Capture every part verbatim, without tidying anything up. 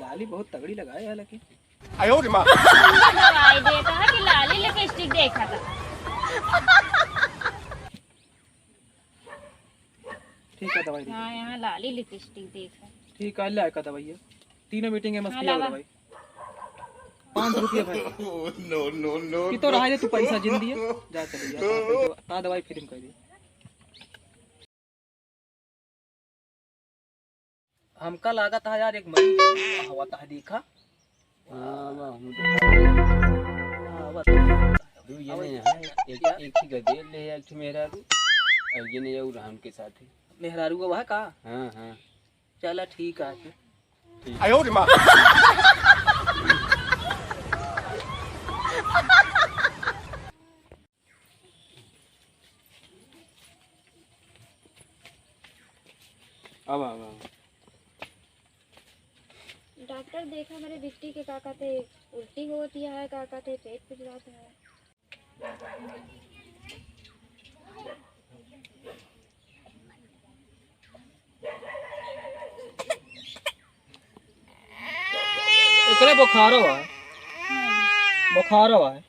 लाली बहुत तगड़ी लगाए है लेकिन। आयो रे माँ। दवाई देता है कि लाली लिपस्टिक देखा था। ठीक है, दवाई दे। हाँ, यहाँ लाली लिपस्टिक देखा। ठीक है, ले का दवाई है। तीनों मीटिंग है, मस्ती हाँ, वाला लगा। दवाई। पाँच सौ रुपया भाई। No, no, no, कि तो no। रहा है तू पैसा जिन दिया। जा चली जा, ता दवाई फिल्म कर दी। हमका लागत है यार, एक मरीज हवा तह देखा। हाँ, बा, हम तो हाँ, बा, तो दू जने हैं, एक, क्या? एक ही गदेल ले, एक ठे मेहरारू, और ये नहीं, और राम के साथ है। मेहरारू का वह का? हाँ, हाँ। चला, ठीक है। ठीक। आयो रे माँ। अब, अब, अब। डॉक्टर देखा, मेरे बिट्टी के का कहते, उल्टी होती है, का कहते, पेट पिघलाता है। एकरे बुखारो है, बुखारो है।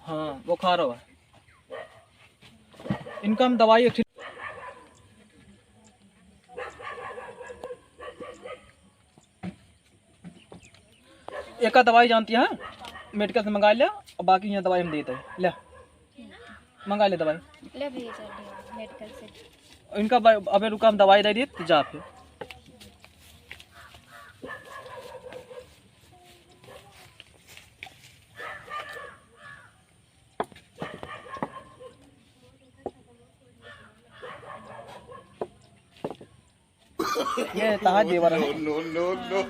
हाँ, बुखारो है। इनका हम दवाई एक ठे-, एका दवाई जानती है, मेडिकल से मंगा लिया, और बाकी यहाँ दवाई हम देते हैं। ले, मंगा ले दवाई। ले भैया, चल रही हूँ मेडिकल से। इनका ब-, अबे रुका, हम दवाई दे दिए, तो जा फिर। ये तहार देवर है? No, no, no।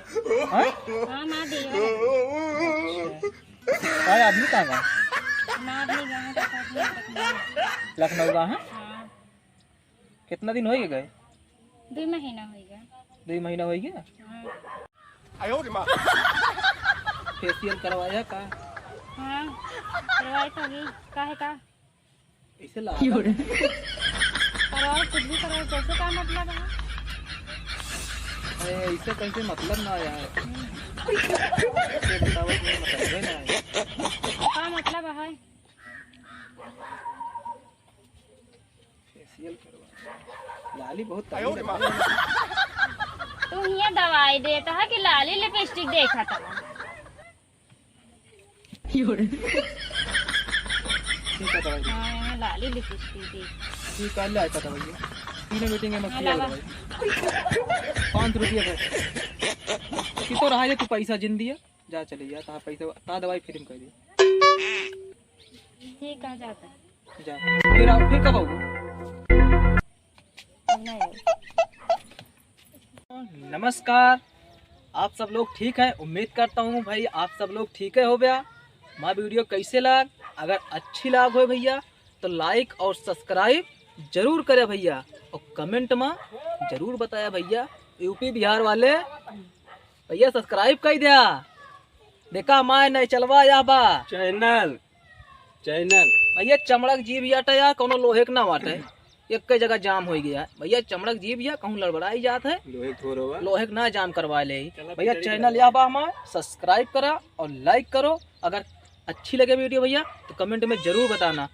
हाँ? हाँ, माँ देवर है। अच्छा। तार आदमी कहाँ गए? हमार आदमी गए हैं, तो आदमी लखनऊ। लखनऊ गए हैं? हाँ। कितना दिन होइ गए? दुइ महीना होइ गया। दुइ महीना होइ गया? हाँ। फेशियल करवाया का? हाँ, करवाए तो ही। का है का? ऐसे लगा। करवाओ, कुछ भी करवाओ, कैसे का मतलब है? अरे, ऐसे कैसे मतलब ना यार? हम्म। ये बताओ, तुम्हें मतलब है ना? का मतलब है? फेशियल करवा। लाली बहुत तगड़ी लगा है। तू हियाँ दवाई देता है कि लाली लिपस्टिक देखा था? ठीक है, दवाई दे। हाँ, यहाँ लाली लिपस्टिक देख। ठीक है, ले आया दवाई। तीनों मीटिंग में हाँ, मस्ती वाला लावा। दवाई। पाँच सौ रुपया है। कि तो रहा है, तू पैसा जिन दिया। जा चली जा, ता पैसा, ता दवाई फ्री में कर दे। ठीक है, जाता। जा। फिर आओ, फिर कब आओगे? अब नहीं आऊँ। नमस्कार, आप सब लोग ठीक हैं? उम्मीद करता हूँ भाई आप सब लोग ठीक है हो भैया। हमारा वीडियो कैसे लाग? अगर अच्छी लाग हो भैया तो लाइक और सब्सक्राइब जरूर करे भैया, और कमेंट में जरूर बताया भैया, यूपी बिहार वाले भैया सब्सक्राइब कर दिया। देखा माय नहीं चलवा या बा चैनल। चैनल। भैया चमड़क जीभ याटे या कौनो लोहे क ना वाटे, एक जगह जाम होइ गया है। भैया चमड़क जीभ या कहूँ लड़बड़ाई जात है, लोहे क थोर होवा। लोहे क ना जाम करवा ले। चला भैया पिचड़ी चैनल करवा। या बा हमार, सब्सक्राइब करा और लाइक करो। अगर अच्छी लगे वीडियो भैया तो कमेंट में जरूर बताना।